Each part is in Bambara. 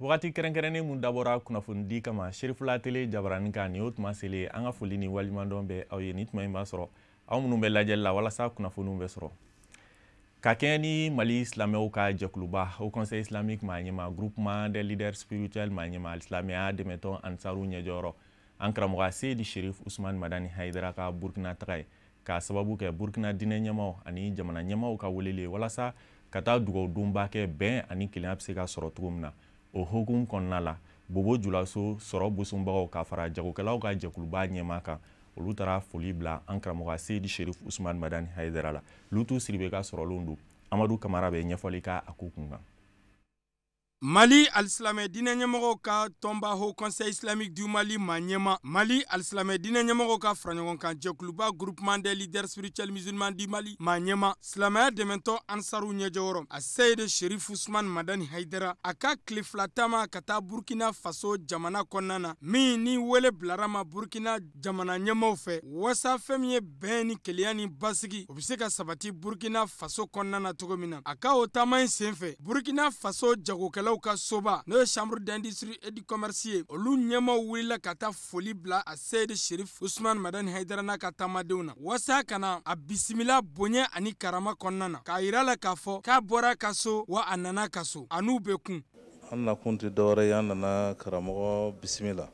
Wagati kɛrɛnkɛrɛnnen mun dabɔra kunnafonidi kama Cherifla Télé jabaranin kan, nin y'o tuma selen. An ka foli ni waleɲumandɔn bɛ aw ye. Ni tuma in b'a sɔrɔ aw minnu bɛ lajɛli la walasa kunnafoniw bɛ sɔrɔ ka kɛɲɛ ni Mali silamɛw ka jɛkuluba Haut Conseil islamique maa ɲɛma, Groupement des leaders spirituels maa ɲɛma, silamɛya dɛmɛtɔn Ansaru ɲɛjɔyɔrɔ, an karamɔgɔ Seyidi Sherif Usman Madani Hayidara ka Burkina taga ye, k'a sababu kɛ Burkina diinɛ ɲɛmaw ani jamana ɲɛmaw ka weleli ye walasa ka taa dugawu donba kɛ, bɛn ani kelenya bɛ se ka sɔrɔ cogo min na. O hukumu kɔnɔna la, Bobo Julaso sɔrɔ bosonbagaw ka fara jagokɛlaw ka jɛkuluba ɲɛma kan, olu taara foli bila an karamɔgɔ Seyidi Sherif Usman Madani Hayidara la. Lutu Siribe ka sɔrɔlenw don. Amadu Kamara bɛ ɲɛfɔli k'a ko kun kan. Mali alisilamɛ diinɛ ɲɛmɔgɔw ka tɔnba Haut Conseil islamique du Mali maa ɲɛma, Mali alisilamɛ diinɛ ɲɛmɔgɔw ka faraɲɔgɔnkan jɛkuluba Groupement des leaders spirituels musulmans du Mali maa ɲɛma, silamɛya dɛmɛtɔ Ansaru ɲɛjɔyɔrɔ, a Seyidi Sherif Usman Madani Hayidara, a ka tile 2 taama ka taa Burkina Faso jamana kɔnɔna na, min ni wele bilara ma Burkina jamana ɲɛmaw fɛ, wasa fɛn min ye bɛn ni kelenya ni basigi, o bɛ se ka sabati Burkina Faso kɔnɔna na cogo min na. A ka o taama in senfɛ, Burkina Faso jagokɛlaw ka soba, n'o ye Chambre d'industrie et du commerce ye, olu ɲɛmaw wulila ka taa foli bila a Seyidi Sherif Usman Madani Hayidara n'a ka taamadenw na, wasa ka na a bisimila bonya ani karama kɔnɔna na, k'a yira la k'a fɔ k'a bɔra ka so wa a nana ka so, a n'u bɛ kun. An nakun tɛ dɔwɛrɛ ye, an nana karamɔgɔ bisimila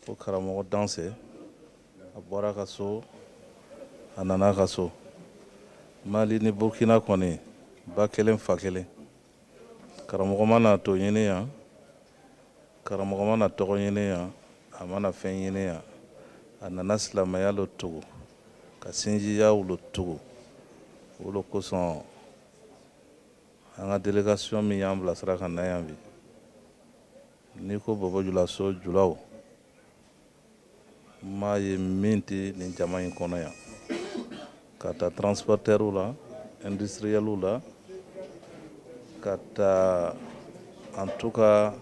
ko karamɔgɔ danse, a bɔra ka so, a nana ka so. Mali ni Burkina kɔni, ba kelen fa kelen. Karamɔgɔ mana to ɲini yan, karamɔgɔ mana tɔgɔ ɲini yan, a mana fɛn ɲini yan, a nana silamɛya lo tugu ka sinjiya lo tugu. O lo kosɔn an ka délégation min y'an bilasira ka na yan bi, n'i ko Bobo Julaso julaw, m'a ye min tɛ nin jama in kɔnɔ yan, ka taa transportɛriw la, industriɛliw la, ka taa en tout cas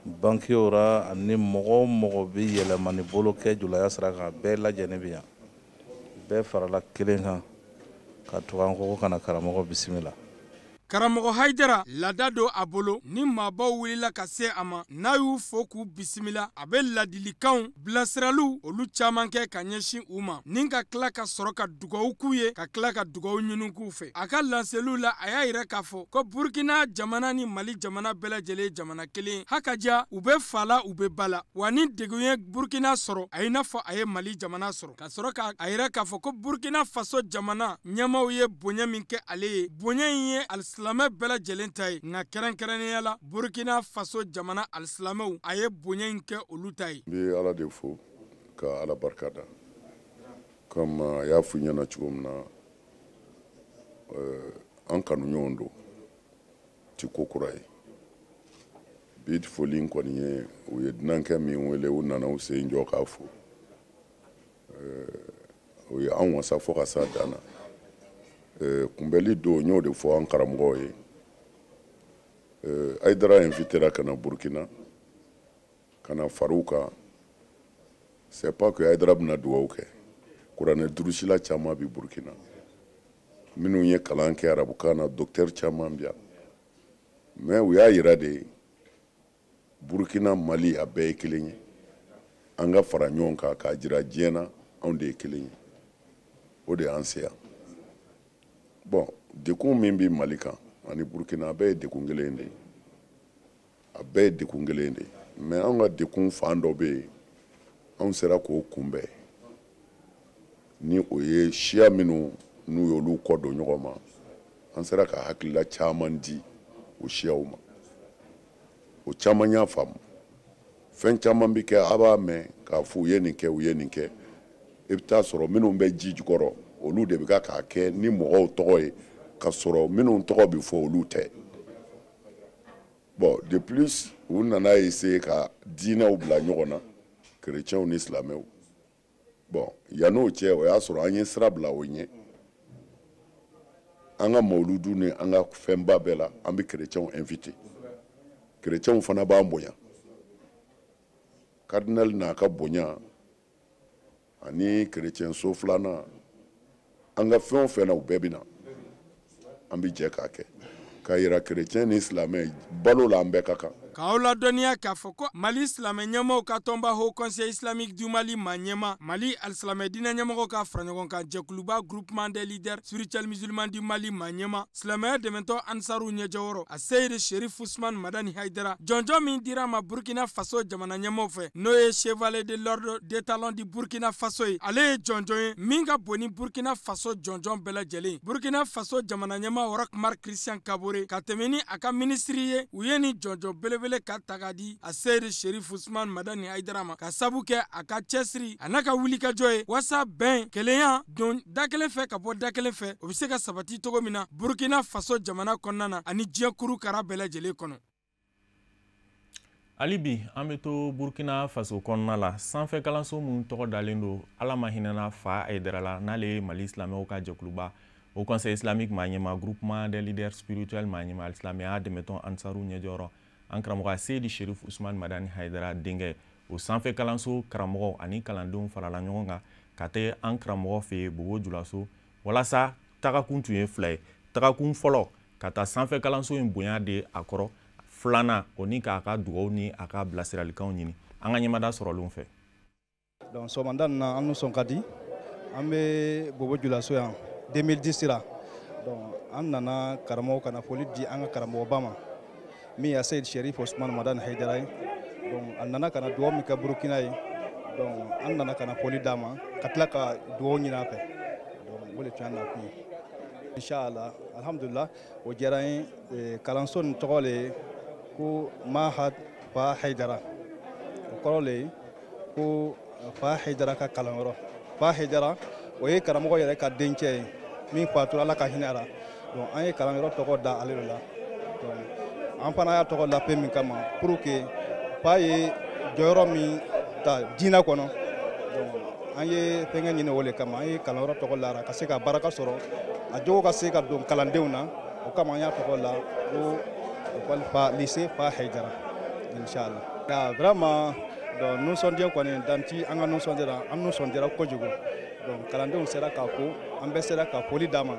banquiers la, ani mɔgɔ o mɔgɔ bɛ yɛlɛma ni bolo kɛ julaya sira kan, bɛɛ lajɛlen bɛ yan, bɛɛ farala kelen kan ka tugu an kɔ ka na karamɔgɔ bisimila. Karamɔgɔ Hayidara, laada don a bolo, ni maabaw wulila ka se a ma, n'a y'u fo k'u bisimila, a bɛ ladilikanw, bilasiraliw, olu caman kɛ ka ɲɛsin u ma, ni ka tila ka sɔrɔ ka dugawu k'u ye, ka tila ka dugawu ɲini k'u fɛ. A ka lanseliw la, a y'a yira k'a fɔ ko Burkina jamana ni Mali jamana bɛɛ lajɛlen ye jamana kelen ye, hakaja u bɛ fa la, u bɛ ba la, wa ni degun ye Burkina sɔrɔ, a ye n'a fɔ a ye Mali jamana sɔrɔ. Ka sɔrɔ k'a yira k'a fɔ ko Burkina Faso jamana ɲɛmaw ye bonya min kɛ ale ye, bonya in ye alisilamɛ bɛɛ lajɛlen ta ye, nka kɛrɛnkɛrɛnnenya la Burkina Faso jamana alisilamɛw, a ye bonya in kɛ olu ta ye. N bɛ Ala de fo ka Ala barika da, comme a y'a fɔ ɲɛna cogo min na, an kanuɲɔgɔn don, ti ko kura ye. Bi foli in kɔni ye, u ye dunankɛ min wele, u nana u sen jɔ k'a fo. O ye an wasa fo ka s'a dan na. Kunbɛli don, n y'o de fɔ an karamɔgɔw ye. Hayidara invitera ka na Burkina ka na far'u kan. C'est pas que Hayidara bɛna dugawu kɛ, kuranɛ durusila caman bɛ Burkina, minnu ye kalan kɛ arabukan na, docteur caman bɛ yan, mais u y'a yira de Burkina, Mali, a bɛɛ ye kelen ye, an ka fara ɲɔgɔn kan k'a jira diɲɛ na anw de ye kelen ye. O de y'an se yan. Bon, dekun min bɛ Mali kan ani Burkina, a bɛɛ ye dekun kelen de ye, a bɛɛ ye dekun kelen de ye, mais anw ka dekun fan dɔ bɛ yen, anw sera k'o kunbɛn, ni o ye siya minnu n'u y'olu kɔ don ɲɔgɔn ma, an sera ka hakilila caman di o siyaw ma, o caman y'a faamu. Fɛn caman bɛ kɛ, a b'a mɛn k'a fɔ u ye nin kɛ, u ye nin kɛ, i bɛ taa sɔrɔ minnu bɛ ji jukɔrɔ, olu de bɛ ka k'a kɛ ni mɔgɔw tɔgɔ ye, ka sɔrɔ minnu tɔgɔ bɛ fɔ olu tɛ. Bon, de plus, u nana essayer ka diinɛw bila ɲɔgɔn na, chrétiens ni silamɛw. Bon, yann'o cɛ, o y'a sɔrɔ an ye sira bila o ɲɛ. An ka mawuludu ni an ka fɛnba bɛɛ la, an bɛ chrétiens invité, chrétiens fana b'an bonya. Cardinal n'a ka bonya ani chrétien so filanan, an ka fɛn o fɛn na, u bɛɛ bɛ na, an bɛ jɛ k'a kɛ. K'a yira kerecɛn ni silamɛ, balo la, an bɛɛ ka kan. K'aw ladɔnniya k'a fɔ ko Mali silamɛ ɲɛmaaw ka tɔnba, Haut Conseil islamique du Mali maa ɲɛma, Mali alisilamɛ diinɛ ɲɛmɔgɔw ka faraɲɔgɔnkan jɛkuluba, Groupement des leaders spirituels musulmans du Mali maa ɲɛma, silamɛya dɛmɛtɔ Ansaru ɲɛjɔyɔrɔ, a Seyidi Sherif Usman Madani Hayidara, jɔnjɔn min dira ma Burkina Faso jamana ɲɛmaaw fɛ, n'o ye Chevalier de l'Ordre d'étalon du Burkina Faso ye, ale ye jɔnjɔn ye min ka bon ni Burkina Faso jɔnjɔn bɛɛ lajɛlen. Burkina Faso jamana ɲɛmaa Roch Marc Christian Kabore, ka tɛmɛ ni a ka minisiri ye, u ye nin jɔnjɔn belebele ka ta ka di a Seyidi Sherif Usman Madani Hayidara ma, ka sabu kɛ a ka cɛsiri a n'a ka wulikajɔ ye waasa bɛn, kelenya, don da kelen fɛ ka bɔ da kelen fɛ, o bɛ se ka sabati cogo min na Burkina Faso jamana kɔnɔna na ani diɲɛ kuru kara bɛɛ lajɛlen kɔnɔ. Hali bi, an bɛ to Burkina Faso kɔnɔna la. Sanfɛ kalanso min tɔgɔ dalen don Ala ma hinɛna fa Hayidara la, n'ale ye Mali silamɛw ka jɛkuluba, Haut Conseil islamique maa ɲɛma, Groupement des leaders spirituels maa ɲɛma, alisilamɛya dɛmɛtɔn Ansaru ɲɛjɔyɔrɔ, an karamɔgɔ Seyidi Sherif Usman Madani Hayidara denkɛ, o sanfɛ kalanso karamɔgɔ ani kalandenw farala ɲɔgɔn kan ka taa an karamɔgɔ fɛ yen Bobo Julaso, walasa tagakun tun ye fila ye: tagakun fɔlɔ, ka taa sanfɛ kalanso in bonya de a kɔrɔ; filanan, o ni k'a ka dugawu ni a ka bilasiralikanw ɲini an ka ɲɛmada sɔrɔlenw fɛ. Donc sɔgɔmada nin na, an nisɔn ka di. An bɛ Bobo Julaso yan 2010 la. Donc an nana karamɔgɔ ka na foli di an ka karamɔgɔba ma, min ye Seyid Sherif Osman Madani Hayidara ye. Donc a nana ka na dugawu min kɛ Burukina ye, donc an nana ka na foli d'a ma, ka tila ka dugawu ɲini a fɛ. Donc o de tun y'an nakun ye, inshallah. Alhamdulillah, o diyara n ye. Kalanso nin tɔgɔ le ye ko Mahad Fa Hayidara. O kɔrɔ le ye ko Fa Hayidara ka kalanyɔrɔ. Fa Hayidara, o ye karamɔgɔ yɛrɛ ka dencɛ ye min fatura, Ala ka hinɛ a la. Donc an ye kalanyɔrɔ tɔgɔ da ale de la. Donc an fana y'a tɔgɔ la min kama, pour que fa ye jɔyɔrɔ min ta diinɛ kɔnɔ, donc an ye fɛnkɛ ɲini o le kama. An ye kalanyɔrɔ tɔgɔ lara ka se ka baraka sɔrɔ, a jogo ka se ka don kalandenw na. O kama an y'a tɔgɔ la ko école Fa, lycée Fa Hayidara, inchallah. Vraiment, donc nisɔndiya kɔni dan ti an ka nisɔndiyara. An nisɔndiyara kojugu. Donc kalandenw sera k'a ko, an bɛɛ sera ka foli d'a ma.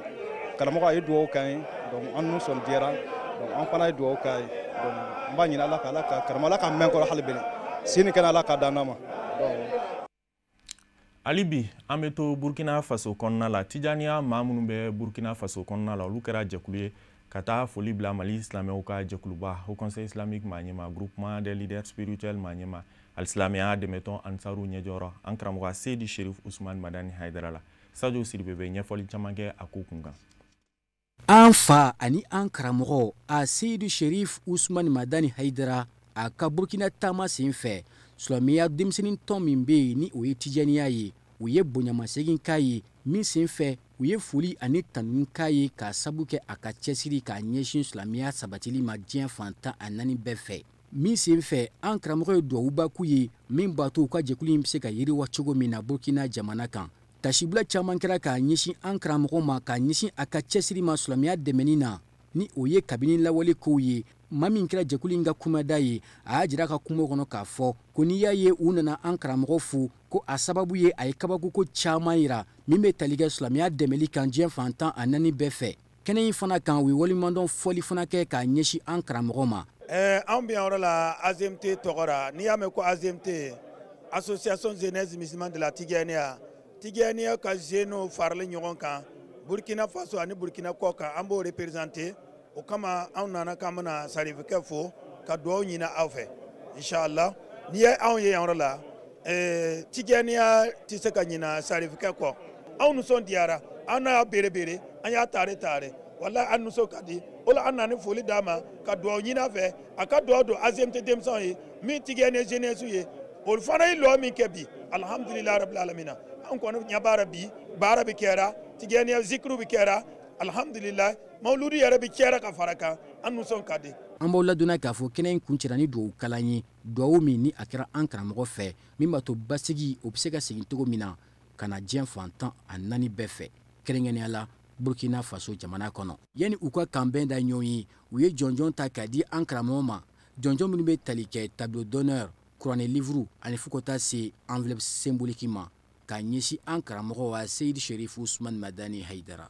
Karamɔgɔ a ye dugawu k'an ye, donc an nisɔndiyara. Donc an fana ye dugawu k'a ye. Donc n b'a ɲini Ala ka, Ala ka karamɔgɔ, Ala ka mɛn kɔrɔ hali bele, sini kɛnɛ Ala ka d'an ma. Donc Hali bi, an bɛ to Burkina Faso kɔnɔna la. Tijaniya maa minnu bɛ Burkina Faso kɔnɔna la, olu kɛra jɛkulu ye ka taa foli bila Mali silamɛw ka jɛkuluba, Haut Conseil islamique maa ɲɛma, Groupement des leaders spirituels maa ɲɛma, alisilamɛya dɛmɛtɔn Ansaru ɲɛjɔyɔrɔ, an karamɔgɔ Seyidi Sherif Usman Madani Hayidara la. Sajo Sidibe bɛ ɲɛfɔli caman kɛ a ko kun kan. An fa ani an karamɔgɔ, a Seyidu Sherif Usman Madani Hayidara, a ka Burkina taama sen fɛ, silamɛya denmisɛnnin tɔn min bɛ yen ni o ye Tijaniya ye, u ye bonyamasegin k'a ye, min sen fɛ u ye foli ani tanuni k'a ye, k'a sabu kɛ a ka cɛsiri k'a ɲɛsin silamɛya sabatili ma diɲɛ fan 14 bɛɛ fɛ, min sen fɛ an karamɔgɔ ye dugawuba k'u ye, min b'a to u ka jɛkulu in bɛ se ka yiriwa cogo min na Burkina jamana kan. Tasibila caman kɛra k'a ɲɛsin an karamɔgɔ ma, k'a ɲɛsin a ka cɛsiri ma silamɛya dɛmɛni na, ni o ye kabini lawale kow ye. Maa min kɛra jɛkulu in ka kumada ye, a y'a jira a ka kuma kɔnɔ k'a fɔ ko n'i y'a ye u nana an karamɔgɔ fo, ko a sababu ye a ye kabakoko caman yira min bɛ tali kɛ silamɛya dɛmɛli kan diɲɛ fan 14 bɛɛ fɛ. Kɛnɛ in fana kan, u ye waleɲumandɔn fɔli fana kɛ k'a ɲɛsin an karamɔgɔ ma. Anw bɛ yan yɔrɔ la AGMT tɔgɔ la. N'i y'a mɛn ko AGMT, Association Jeunesse Musulmane de la Tidjaniya, Tidjaniya ka jeunes faralen ɲɔgɔn kan Burkina Faso ani Burkina kɔ kan, an b'o représenter. O kama anw nana k'an bɛna Sarifikɛ fo ka dugawu ɲini aw fɛ, inshallah. N'i ye anw ye yan yɔrɔ la, Tidjaniya tɛ se ka ɲina Sarifikɛ kɔ. Anw nisɔndiyara, an n'a y'a berebere, an y'a tare tare, walahi an nisɔn ka di. O la an nana ni foli d'a ma ka dugawu ɲini a fɛ, a ka dugawu don AGMT denmisɛnw ye min Tidjaniya jeunesse ye. O fana ye lɔ min kɛ bi, alhamdulilayi rabil alamina. An kɔni ɲɛ b'a la bi, baara bɛ kɛra, Tidjaniya zikiru bɛ kɛra, alhamdulilayi, mawuludu yɛrɛ bɛ cɛra ka fara kan. An nisɔn ka di. An b'aw ladɔnniya k'a fɔ kɛnɛ in kuncɛra ni dugawu kalan ye, dugawu min ni a kɛra an karamɔgɔ fɛ, min b'a to basigi o bɛ se ka segin cogo min na ka na diɲɛ fan 14 bɛɛ fɛ, kɛrɛnkɛrɛnnenya la Burkina Faso jamana kɔnɔ. Yanni u ka kanbɛn da ɲɔgɔn ye, u ye jɔnjɔn ta k'a di an karamɔgɔ ma, jɔnjɔn minnu bɛ tali kɛ tableau d'honneur, kuranɛ livre ani fo ka taa se enveloppe symbolique ma, k'a ɲɛsin an karamɔgɔ wa Seyidi Sherif Usman Madani Hayidara.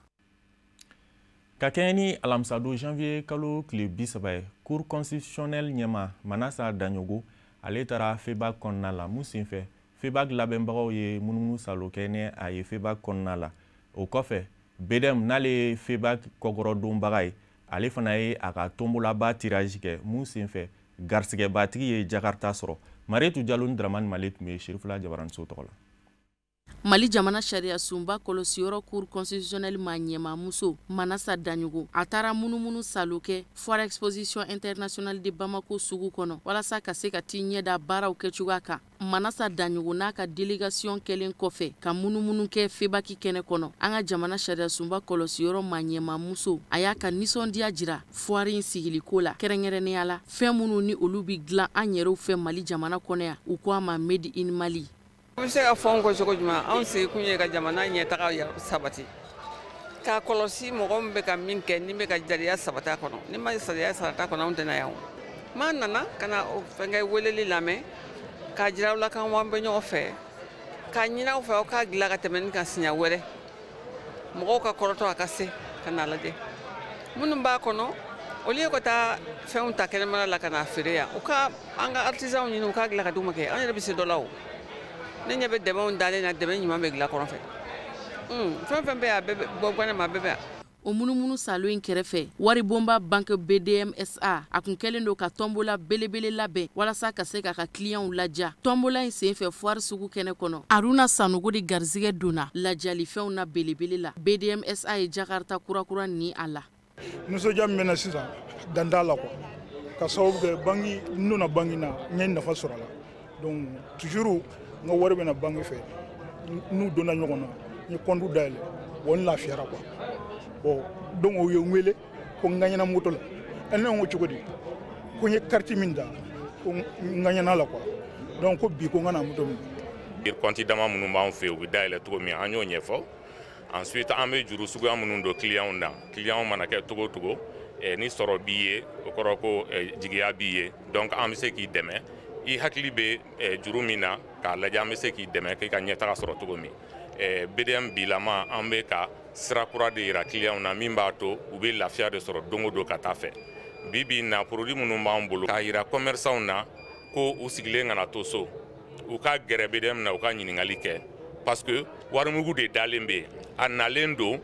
Ka kɛɲɛ ni alamisadon janvier kalo tile 30 ye, Cour constitutionnelle ɲɛma Manasa Daɲogo, ale taara FEBAK kɔnɔna la. Mun senfɛ, FEBAK labɛnbagaw ye munumunu salo kɛ ni a ye FEBAK kɔnɔna la. O kɔfɛ, BDM, n'ale ye FEBAK kɔkɔrɔdonbaga ye, ale fana ye a ka tombolaba tirage kɛ. Mun senfɛ, garisigɛbatigi ye Jakarta sɔrɔ. Marietu Jalo ni Dramani Male tun bɛ Serifula Jabaraniso tɔgɔ la. Mali jamana sariya sunba kɔlɔsiyɔrɔ Cour constitutionnelle ma ɲɛmaamuso Manasa Daɲogo, a taara munumunu salo kɛ Foire Exposition Internationale de Bamako sugu kɔnɔ walasa ka se ka t'i ɲɛda baaraw kɛcogoya kan. Manasa Daɲogo n'a ka délégation kɛlen kɔfɛ ka munumunu kɛ FEBAK kɛnɛ kɔnɔ, an ka jamana sariya sunba kɔlɔsiyɔrɔ ma ɲɛmaamuso, a y'a ka nisɔndiya jira foire in sigiliko la, kɛrɛnkɛrɛnnenya la fɛn minnu ni olu bɛ dilan an yɛrɛw fɛ Mali jamana kɔnɔ yan, u ko a ma Made in Mali. U bɛ se ka fɔ an kɔ cogo jumɛn? Anw sigikun ye ka jamana ɲɛtaga sabati, k'a kɔlɔsi mɔgɔ min bɛ ka min kɛ ni bɛ ka jariya sabati a kɔnɔ. Ni ma sariya sabati a kɔnɔ, anw tɛna yan. O maa nana ka na o fɛnkɛ weleli lamɛn, k'a jira aw la k'an bɛ ɲɔgɔn fɛ, k'a ɲini aw fɛ aw k'a dilan ka tɛmɛ ni ka siɲɛ wɛrɛ mɔgɔw ka kɔrɔtɔ a ka se ka n'a lajɛ. Minnu b'a kɔnɔ, au lieu ka taa fɛnw ta kɛnɛmana la ka n'a feere yan, u ka an ka artisanw ɲini, u k'a dilan ka d'u ma kɛ. An yɛrɛ bɛ se dɔ la o. Ne ɲɛ bɛ dɛmɛw dalen na, dɛmɛ ɲuman bɛ dilan kɔrɔn fɛ. Fɛn fɛn bɛ yan, a bɛɛ bɔ gɛnɛ ma, a bɛɛ bɛ yan. O munumunu salo in kɛrɛfɛ, waribonba banque BDMSA, a kun kɛlen don ka tɔnbola belebele labɛn walasa ka se k'a ka kiliyanw laja. Tɔnbola in senfɛ foire sugu kɛnɛ kɔnɔ, Aruna Sanogo de garizigɛ donna lajalifɛnw na belebele la. BDMSA ye Jakarta kurakura ni a la. Nisɔndiya min bɛ na sisan, dan t'a la quoi, ka sababu kɛ banque n donna banque na, n ye nafa sɔrɔ a la. Donc toujours n ka wari bɛ na banque fɛ, n'u donna ɲɔgɔn na, n ye compte dayɛlɛ, bon n lafiyara quoi. Bon, donc u ye n wele ko n gagnera moto la. Ne ko cogo di? Ko n ye carte min ta, ko n gagnera la quoi. Donc ko bi ko n ka na moto minɛ. Compte dama minnu b'an fɛ yen, u bɛ dayɛlɛ cogo min, an y'o ɲɛfɔ. Ensuite, an bɛ juru suguya minnu don clients na, clients mana kɛ cogo o cogo, ni sɔrɔ b'i ye, o kɔrɔ ko jigiya b'i ye. Donc an bɛ se k'i dɛmɛ. I hakili bɛ juru min na, k'a lajɛ an bɛ se k'i dɛmɛ k'i ka ɲɛtaga sɔrɔ cogo min. BDM bilama, an bɛ ka sira kura de yira clients na min b'a to u bɛ lafiya de sɔrɔ don o don ka taa fɛ. Bi bi in na, produit minnu b'an bolo, k'a yira commerçants na ko u sigilen kana to so, u ka gɛrɛ BDM na, u ka ɲininkali kɛ, parce que warimugu de dalen bɛ yen, a nalen don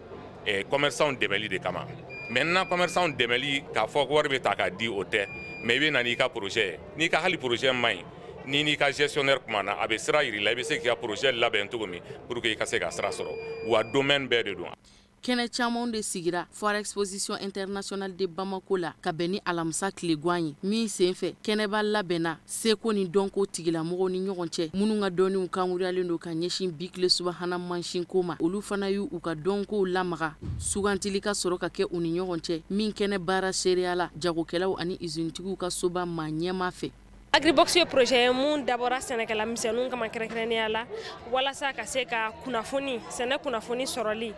commerçants dɛmɛli de kama. Maintenant, commerçants dɛmɛli, k'a fɔ ko wari bɛ ta k'a di, o tɛ. Mais i bɛ na n'i ka projet ye, n'i ka hali projet man ɲi, ni n'i ka gestionnaire kumana, a bɛ sira yir'i la, i bɛ se k'i ka projet labɛn cogo min pour que i ka se ka sira sɔrɔ. Wa domaine bɛɛ de don. Kɛnɛ camanw de sigira Foire Exposition Internationale de Bamako la ka bɛn ni alamisa tilegan ye. Min senfɛ, kɛnɛba labɛnna seko ni dɔnko tigilamɔgɔw ni ɲɔgɔn cɛ, minnu ka dɔnniw kankuruyalen don ka ɲɛsin bi tile subahana mansinko ma, olu fana y'u u ka dɔnkow lamaga. Sugantili ka sɔrɔ ka kɛ u ni ɲɔgɔn cɛ. Min kɛnɛ baara seereya la jagokɛlaw ani izinitigiw ka soba maa ɲɛma fɛ. Agribox ye projet ye mun dabɔra sɛnɛkɛla misɛnninw kama, kɛrɛnkɛrɛnnenya la walasa ka se ka kunnafoni, sɛnɛ kunnafoni sɔrɔli,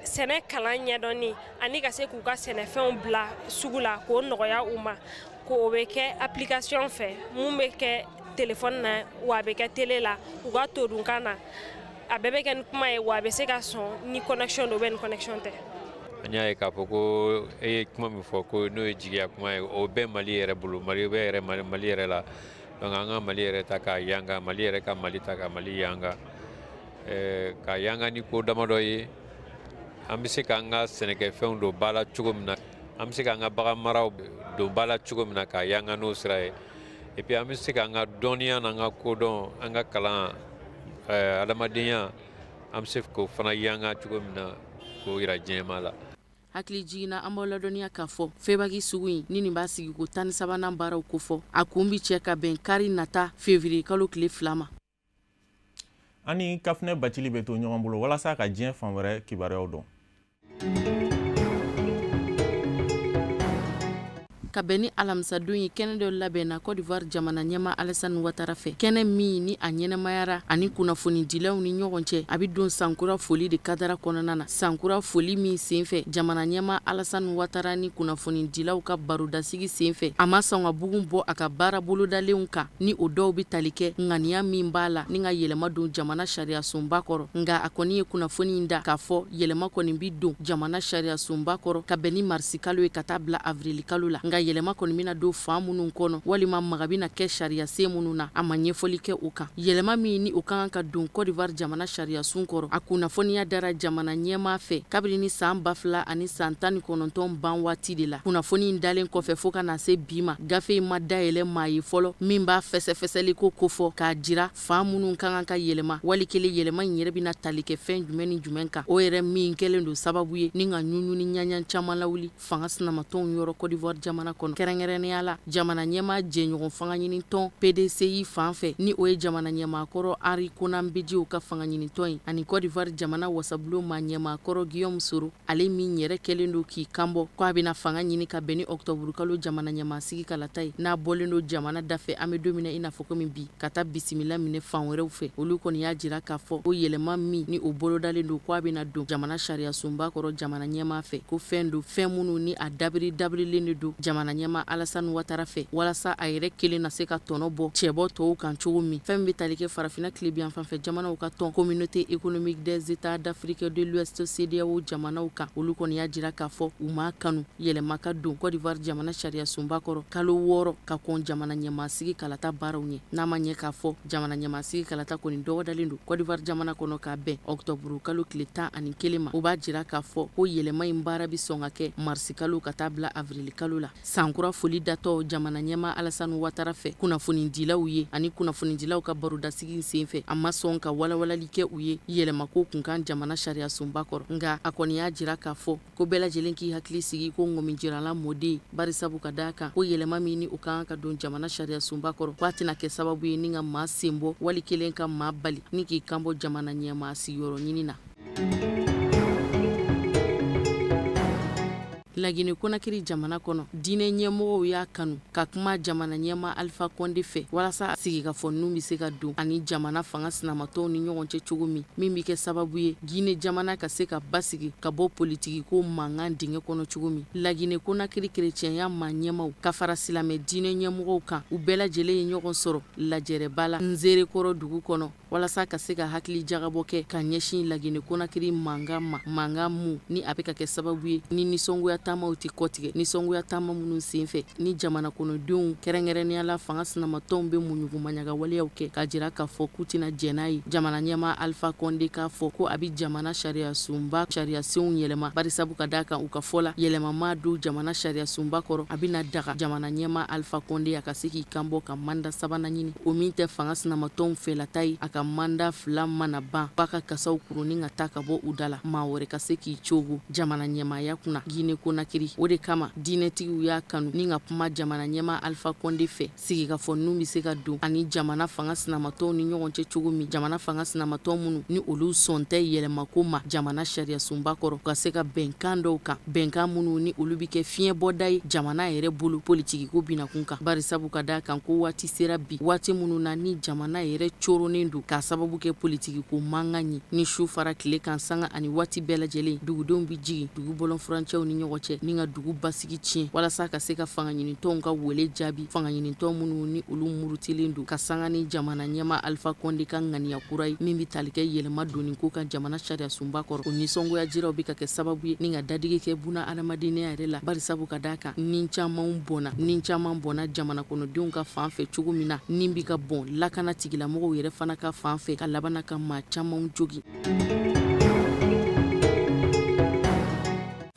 sɛnɛ kalan ɲɛdɔnni, ani ka se k'u ka sɛnɛfɛnw bila sugu la k'o nɔgɔya u ma. K'o bɛ kɛ application fɛ mun bɛ kɛ téléphone na, wa a bɛ kɛ télé la, u ka todunkan na, a bɛɛ bɛ kɛ ni kuma ye, wa a bɛ se ka sɔn ni connexion don ou ni connexion tɛ. An y'a ye k'a fɔ ko e ye kuma min fɔ ko n'o ye jigiya kuma ye, o bɛɛ Mali yɛrɛ bolo, Mali bɛɛ yɛrɛ, Mali yɛrɛ la. Donc an ka Mali yɛrɛ ta k'a yanga, Mali yɛrɛ ka Mali ta ka Mali yanga, ka yanga ni ko damadɔ ye. An bɛ se k'an ka sɛnɛkɛfɛnw don ba la cogo min na, an bɛ se k'an ka bagan maraw don ba la cogo min na k'a yanga n'o sira ye. Et puis an bɛ se k'an ka dɔnniya n'an ka kodɔn, an ka kalan, adamadenya, an bɛ se k'o fana yanga cogo min na k'o yira diɲɛmaa la. Hakili jiginna, an b'aw ladɔnniya k'a fɔ FEBAK sugu in ni nin b'a sigi ko 13nan baaraw kofɔ, a kun bi cɛ ka bɛn kari nata février kalo tile 2 ma. An ni Kafunɛ Bacili bɛ to ɲɔgɔn bolo walasa ka diɲɛ fan wɛrɛ kibaruyaw dɔn. Ka bɛn ni alamisadon ye, kɛnɛ dɔ labɛnna Côte d'Ivoire jamana ɲɛmaa Alassane Ouattara fɛ, kɛnɛ min ni a ɲɛnamayara ani kunnafonidilaw ni ɲɔgɔn cɛ. A bɛ don sankura foli de kadara kɔnɔna na, sankura foli min senfɛ jamana ɲɛmaa Alassane Ouattara ni kunnafonidilaw ka barodasigi senfɛ, a ma sɔn ka bugun bɔ a ka baara bolodalenw kan, ni o dɔw bɛ tali kɛ ŋaniya min b'a la ni ka yɛlɛma don jamana sariyasunba kɔrɔ. Nka a kɔni ye kunnafoni in da k'a fɔ yɛlɛma kɔni bɛ don jamana sariyasunba kɔrɔ ka bɛn ni marisi kalo ye ka taa bila avril kalo la. Nka yɛlɛma kɔni bɛna don fan minnu kɔnɔ walima maga bɛna kɛ sariyasen minnu na, a ma ɲɛfɔli kɛ o kan. Yɛlɛma min ni o kan ka don Côte d'Ivoire jamana sariyasun kɔrɔ, a kunnafoniya dara jamana ɲɛmaa fɛ kabini ni san 2019 ban waati de la. Kunnafoni in dalen kɔfɛ fo ka na se bi ma, gafe in ma dayɛlɛ maa ye fɔlɔ min b'a fɛsɛfɛsɛli ko kofɔ k'a jira fan minnu ka kan ka yɛlɛma, wali kelen yɛlɛma in yɛrɛ bɛna tali kɛ fɛn jumɛn ni jumɛn kan. O yɛrɛ min kɛlen don sababu ye ni ka ɲuɲuni ɲaɲan caman lawuli fanga sinamatɔnw yɔrɔ Côte d'Ivoire jamana kɔnɔ, kɛrɛnkɛrɛnnenya la jamana ɲɛmaa jɛɲɔgɔn fanga ɲinitɔn PDCI fan fɛ, ni o ye jamana ɲɛmaakɔrɔ Henri Konan Bédié ka fanga ɲinitɔn ye, ani Côte d'Ivoire jamana wasabulon maa ɲɛmaakɔrɔ Guillaume Soro, ale min yɛrɛ kɛlen don k'i kanbɔ ko a bɛna fanga ɲini ka bɛn ni octobre kalo jamana ɲɛmaasigi kalata ye, n'a bɔlen don jamana dafɛ an bɛ don min na i n'a fɔ komi bi, ka taa bisimila minɛ fan wɛrɛw fɛ. Olu kɔni y'a jira k'a fɔ ko yɛlɛma min ni o bolodalen don ko a bɛna don jamana sariyasunba kɔrɔ jamana ɲɛmaa fɛ, ko fɛn don fɛn minnu ni a dabiri dabirilen de don jamana ɲɛmaa Alassane Ouattara fɛ, walasa a yɛrɛ kelen na se ka tɔnɔ bɔ cɛbɔ tɔw kan cogo min. Fɛn bɛ tali kɛ farafinna tilebiyan fanfɛ jamanaw ka tɔn Communauté économique des États d'Afrique de l'Ouest CEDEAO jamanaw kan, olu kɔni y'a jira k'a fɔ u m'a kanu yɛlɛma ka don Côte d'Ivoire jamana sariyasunba kɔrɔ kalo 6 ka kɔn jamana ɲɛmaasigi kalata baaraw ɲɛ. N'a ma ɲɛ k'a fɔ jamana ɲɛmaasigi kalata kɔni dɔgɔdalen don Côte d'Ivoire jamana kɔnɔ ka bɛn octobre kalo tile 11 ma, o b'a jira k'a fɔ ko yɛlɛma in baara bɛ sɔn ka kɛ marisi kalo ka taa bila avril kalo la. Sankura foli datɔ jamana ɲɛmaa Alassane Ouattara fɛ kunnafonidilaw ye ani kunnafonidilaw ka barodasigi senfɛ, a ma sɔn ka walawalali kɛ u ye yɛlɛmako kunkan jamana sariyasunba kɔrɔ. Nka a kɔni y'a jira k'a fɔ ko bɛɛ lajɛlen k'i hakili sigi ko ŋɔmijirala mɔden, barisabu ka d'a kan ko yɛlɛma min ni o kan ka don jamana sariyasunba kɔrɔ, k'a tɛna kɛ sababu ye ni ka maa sen bɔ wali kelen ka maa bali ni k'i kanbɔ jamana ɲɛmaa sigiyɔrɔ ɲini na. Lagine Conakry jamana kɔnɔ, diinɛ ɲɛmɔgɔw y'a kanu ka kuma jamana ɲɛmaa Alpha Condé fɛ walasa sigikafɔ ninnu bɛ se ka don ani jamana fanga sinamatɔnw ni ɲɔgɔn cɛ cogo min, min bɛ kɛ sababu ye Guinée jamana ka se ka basigi ka bɔ politiki ko mankan dingɛ kɔnɔ cogo min. Lagine Conakry kerecɛnya maa ɲɛmaw ka fara silamɛ diinɛ ɲɛmɔgɔw kan, u bɛɛ lajɛlen ye ɲɔgɔn sɔrɔ lajɛrɛba la Nzerekɔrɔ dugu kɔnɔ walasa ka se ka hakili jagabɔ kɛ ka ɲɛsin Lagine Conakry mankan ma, mankan mun ni a bɛ ka kɛ sababu ye ni nisɔngoya taamaw tɛ kɔtigɛ, nisɔngoya taama minnu senfɛ ni jamana kɔnɔdenw kɛrɛnkɛrɛnnenya la fanga sinamatɔnw bɛ muɲugumaɲaga waleyaw kɛ k'a jira k'a fɔ k'u tɛna jɛn n'a ye. Jamana ɲɛmaa Alpha Condé k'a fɔ ko a bɛ jamana sariyasunba sariyasenw yɛlɛma, barisabu ka d'a kan u ka fɔ la yɛlɛma ma don jamana sariyasunba kɔrɔ, a bɛna daga jamana ɲɛmaa Alpha Condé a ka se k'i kanbɔ ka manda sabanan ɲini, o min tɛ fanga sinamatɔnw fɛlata ye. A ka manda 2 mana ban, b'a ka kasaw kurunin ka taa ka bɔ u da la, maa wɛrɛ ka se k'i cogo jamana ɲɛmaaya kunna Guinée Conakry. O de kama diinɛtigiw y'a kanu ni ka kuma jamana ɲɛmaa Alpha Condé fɛ sigikafɔ ninnu bɛ se ka don ani jamana fanga sinamatɔnw ni ɲɔgɔn cɛ cogo min, jamana fanga sinamatɔn minnu ni olu sɔn tɛ yɛlɛmako ma jamana sariyasunba kɔrɔ, ka se ka bɛnkan dɔw kan, bɛnkan minnu ni olu bɛ kɛ fiɲɛbɔda ye jamana yɛrɛ bolo politikiko binakun kan, barisabu ka d'a kan ko waati sera bi, waati minnu na ni jamana yɛrɛ coronnen don k'a sababu kɛ politikiko mankan ye, ni su fara tile kan sanga ani waati bɛɛ lajɛlen dugudenw bɛ jigin dugu bɔlɔn furancɛw ni ɲɔgɔn cɛ ni ka dugu basigi tiɲɛ walasa ka se ka fanga ɲinitɔnw ka wele jaabi, fanga ɲinitɔn minnu ni olu murutilen don ka sanga ni jamana ɲɛmaa Alpha Condé ka ŋaniya kura ye min bɛ tali kɛ yɛlɛma donni ko kan jamana sariyasunba kɔrɔ. O nisɔngoya jiraw bɛ ka kɛ sababu ye ni ka dadigi kɛ buna adamadenya yɛrɛ la, barisabu ka d'a kan ni caman bɔnna jamana kɔnɔdenw ka fan fɛ cogo min na, ni bɛ ka bɔn lakana tigilamɔgɔw yɛrɛ fana ka fan fɛ ka laban ka maa caman jogin.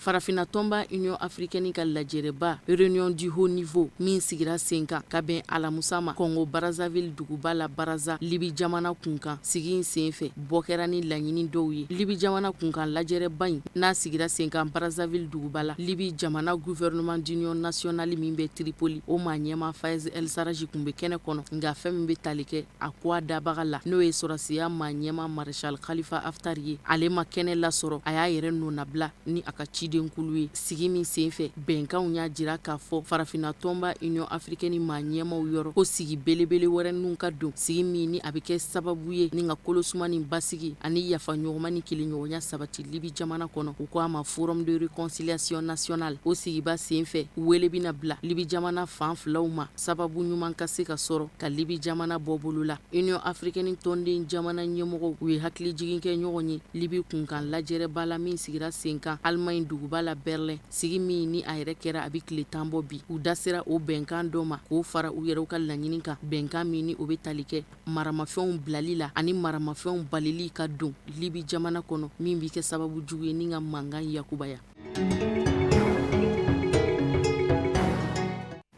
Farafinna tɔnba Union africaine ka lajɛrɛba réunion du haut niveau min sigira sen kan ka bɛn alamusa ma Congo Brazzaville duguba la Brazza, Libi jamana kunkan sigi in senfɛ bɔ kɛra ni laɲini dɔw ye. Libi jamana kunkan lajɛrɛba in n'a sigira sen kan Brazzaville duguba la, Libi jamana gouvernement d'union nationale min bɛ Tripoli, o maa ɲɛmaa Fayez El Sarraj kun bɛ kɛnɛ kɔnɔ. Nka fɛn min bɛ tali kɛ a ko a dabaga la, n'o ye sɔrɔsiya maa ɲɛmaa Maréchal Khalifa Haftar ye, ale ma kɛnɛ lasɔrɔ, a y'a yɛrɛ nɔnabila ni a ka ci. cidenkulu ye. Sigi min senfɛ, bɛnkanw y'a jira k'a fɔ farafinna tɔnba Union africaine maa ɲɛmaw yɔrɔ ko sigi belebele wɛrɛ ninnu ka don, sigi min ni a bɛ kɛ sababu ye ni ka kolosuma ni basigi ani yafa ɲɔgɔnma ni kelenɲɔgɔnya sabati Libi jamana kɔnɔ. U ko a ma Forum de réconciliation nationale. O sigiba senfɛ, wele bɛna bila Libi jamana fan filaw ma, sababu ɲuman ka se ka sɔrɔ ka Libi jamana bɔ bolo la. Union africaine tɔnden jamana ɲɛmɔgɔw, u ye hakilijigin kɛ ɲɔgɔn ye Libi kunkan lajɛrɛba la min sigira sen kan Allemagne duguba la Berlin. Sigi min ni a yɛrɛ kɛra a bɛ tile 10 bɔ bi, u da sera o bɛnkan dɔ ma k'o fara u yɛrɛw ka laɲini kan, bɛnkan min ni o bɛ tali kɛ maramafɛnw bilali la ani maramafɛnw balili ka don Libi jamana kɔnɔ, min bɛ kɛ sababu jugu ye ni ka mankan yakubaya.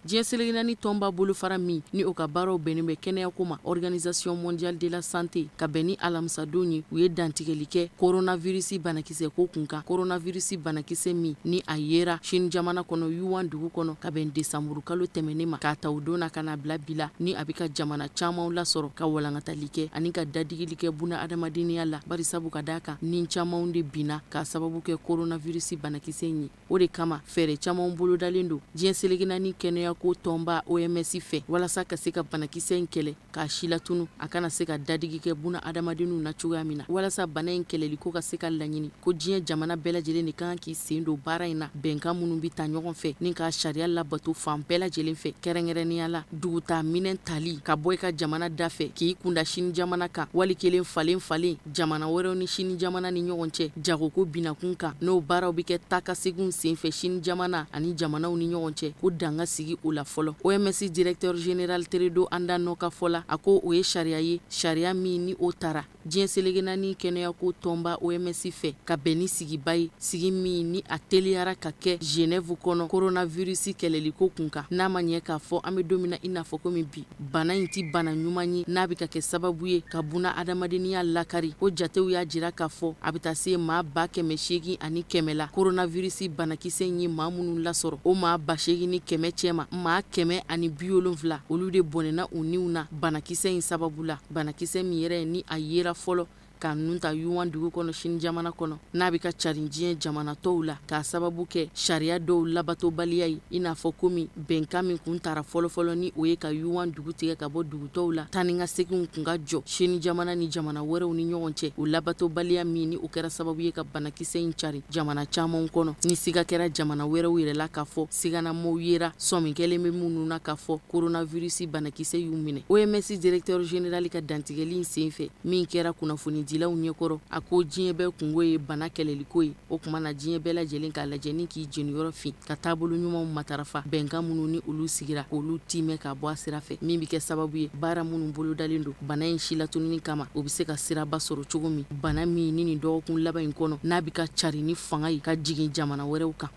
Diɲɛ seleke naani tɔnba bolofara min ni o ka baaraw bɛnnen bɛ kɛnɛyako ma, Organisation mondiale de la santé, ka bɛn ni alamisadon ye, u ye dantigɛli kɛ coronavirus banakisɛ ko kun kan. Coronavirus banakisɛ min ni a yera Chine jamana kɔnɔ, Wuhan dugu kɔnɔ, ka bɛn desanburu kalo tɛmɛnen ma, k'a ta o don na ka na bila bi la, ni a bɛ ka jamana camanw lasɔrɔ ka walankatali kɛ ani ka dadigili kɛ buna adamadenya la, bari sabu ka d'a kan ni camanw de binna k'a sababu kɛ coronavirus banakisɛ in ye. O de kama fɛɛrɛ camanw bolodalen don diɲɛ seleke naani kɛnɛya ko tɔnba OMS fɛ walasa ka se ka banakisɛ in kɛlɛ k'a silatunu, a kana se ka dadigi kɛ buna adamadenw na cogoya min na. Walasa bana in kɛlɛli ko ka se ka laɲini ko diɲɛ jamana bɛɛ lajɛlen de kan k'i sen don baara in na, bɛnkan minnu bɛ ta ɲɔgɔn fɛ ni ka sariya labato fan bɛɛ lajɛlen fɛ, kɛrɛnkɛrɛnnenya la duguta minɛn tali ka bɔ i ka jamana da fɛ k'i kunda sini jamana kan, wali kelen falen falen jamana wɛrɛw ni sini jamana ni ɲɔgɔn cɛ jagoko binakun kan, n'o baaraw bɛ kɛ taakaseginw senfɛ sini jamana ani jamanaw ni ɲɔgɔn cɛ, ko dan ka sigi o la fɔlɔ. OMS directeur général Tedros Adhanom ka fɔ la, a ko o ye sariya ye, sariya min ni o tara diɲɛ seleke naani kɛnɛyako tɔnba OMS fɛ ka bɛn ni sigiba ye, sigi min ni a teliyara ka kɛ Genève kɔnɔ coronavirus kɛlɛliko kun kan. N'a ma ɲɛ k'a fɔ an bɛ don min na i n'a fɔ komi bi, bana in ti bana ɲuman ye n'a bɛ ka kɛ sababu ye ka buna adamadenya lakari. O jatew y'a jira k'a fɔ a bɛ taa se maa 800 100 la coronavirus banakisɛ in ye maa minnu lasɔrɔ, o maa 8,100 cɛma maa 170 olu de bɔnɛna u niw na banakisɛ in sababu la. Banakisɛ min yɛrɛ ni a yera fɔlɔ ka nun ta Wuhan dugu kɔnɔ Chine jamana kɔnɔ, n'a bɛ ka carin diɲɛ jamana tɔw la k'a sababu kɛ sariya dɔw labatobaliya ye, i n'a fɔ komi bɛnkan min kun tara fɔlɔfɔlɔ ni o ye ka Wuhan dugu tigɛ ka bɔ dugu tɔw la, taa ni ka seginw kun ka jɔ Chine jamana ni jamana wɛrɛw ni ɲɔgɔn cɛ, o labatobaliya min ni o kɛra sababu ye ka banakisɛ in carin jamana camanw kɔnɔ. Ni siga kɛra jamana wɛrɛw yɛrɛ la k'a fɔ siganamaw yera sɔmi kɛlen bɛ minnu na k'a fɔ coronavirus banakisɛ y'u minɛ. OMS directeur général ka dantigɛli in senfɛ min kɛra kunnafoni dilaw ɲɛkɔrɔ, a ko diɲɛ bɛɛ kungo ye bana kɛlɛliko ye. O tuma na diɲɛ bɛɛ lajɛlen k'a lajɛ ni k'i jeniyɔrɔ fin ka taabolo ɲumanw matarafa, bɛnkan minnu ni olu sigira k'olu timɛ ka bɔ a sira fɛ, min bɛ kɛ sababu ye baara minnu bolodalen don bana in silatununi kama, o bɛ se ka siraba sɔrɔ cogo min, bana min ni nin dɔgɔkun laban in kɔnɔ n'a bɛ ka cari ni fanga ye ka jigin jamana wɛrɛw kan.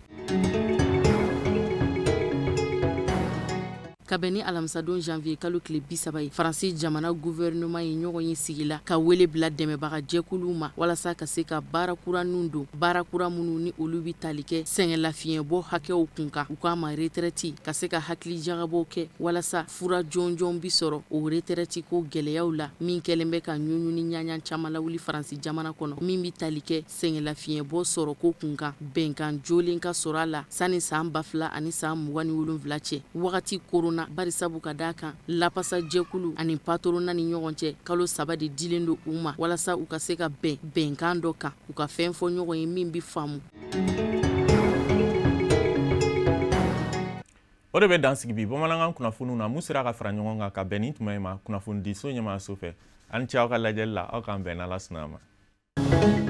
Ka bɛn ni alamisadon janvier kalo tile 30 ye, Faransi jamana gouvernement ye ɲɔgɔn ye sigi la ka wele bila dɛmɛbaga jɛkuluw ma walasa ka se ka baara kura ninnu don, baara kura minnu ni olu bɛ tali kɛ sɛgɛnlafiɲɛbɔ hakɛw kun kan, u k'a ma retraite, ka se ka hakili jagabɔ kɛ walasa fura jɔnjɔn bi sɔrɔ o retraite ko gɛlɛyaw la min kɛlen bɛ ka ɲuɲu ni ɲaɲa caman lawuli Faransi jamana kɔnɔ, min bɛ tali kɛ sɛgɛnlafiɲɛbɔ sɔrɔ ko kun kan, bɛnkan jolen ka sɔrɔ a la sanni san 2027 cɛ. Wagati korona bari sabu ka d'a kan lapasa jɛkulu ani patorona ni ɲɔgɔn cɛ kalo 3 de dilen don u ma walasa u ka se ka bɛn bɛnkan dɔ kan, u ka fɛn fɔ ɲɔgɔn ye min bɛ faamu. O de bɛ dan sigi bi bamanankan kunnafoniw na mun sera ka fara ɲɔgɔn kan ka bɛn ni tuma in ma kunnafonidiso ɲɛmaaso fɛ. An ni ce aw ka lajɛli la, aw k'an bɛn n'Ala sɔnna a ma.